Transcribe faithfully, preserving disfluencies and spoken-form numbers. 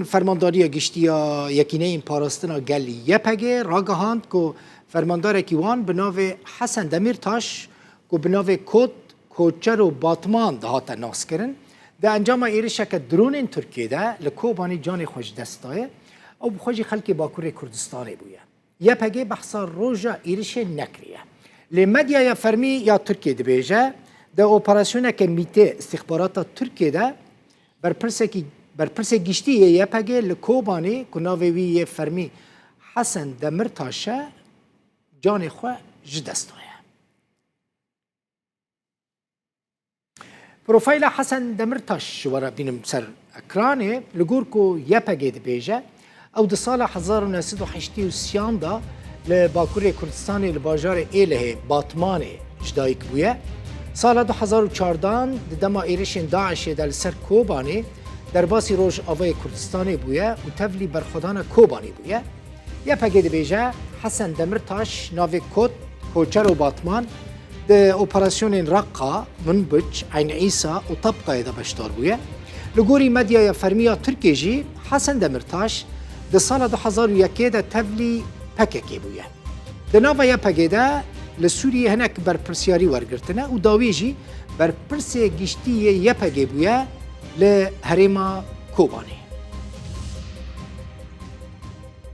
Fermandariya Giştî ya Yekîneyên Parastina Gel, Y P G, ragihand ku fermandarekî wan bi navê Hesen Demîrtaş, ku bi navê Kot, Koçero Batman dihate naskirin, di encama êrişeke dronên Tirkiyê de li Kobanê canê xwe ji dest daye. Ew bi xwe jî xelkê Bakurê Kurdistanê bûye. Y P G behsa roja êrişê nekiriye. Lê medyaya fermî ya Tirkiyê dibêje, di operasyoneke MÎTê, îstîxbarata Tirkiyê de, berpirsekî, berpirsê giştî yê Y P G li Kobanê, ku navê wî yê fermî Hesen Demirtaş e, canê xwe ji dest daye. Profayla Hesen Demirtaş ji we re bînim ser ekranê. Li gor ku Y P G dibêje, ew di sala hezar û neh sed û heştê û sê de li Bakurê Kurdistanê, li bajarê Êlihê, Batmanê, ji dayik bûye. Sala du hezar û çardeh di dema êrişên DAIŞê de li ser Kobanê, derbasî Rojavayê Kurdistanê bûye û tevlî berxwedana Kobanê bûye. Y P G dibêje, Hesen Demirtaş, navê Kot, Koçero Batman, di operasyonên Reqqa, Minbic, Eyn Îsa û Tabqayê de beşdar bûye. Li gorî medyaya fermî ya Tirkiyê jî Hesen Demirtaş di sala du hezar û yekê de tevlî P K K bûye. Di nava Y P G de li Sûriyê hinek berpirsiyarî wergirtine û dawî jî berpirsê giştî yê Y P G bûye li herêma Kobanê.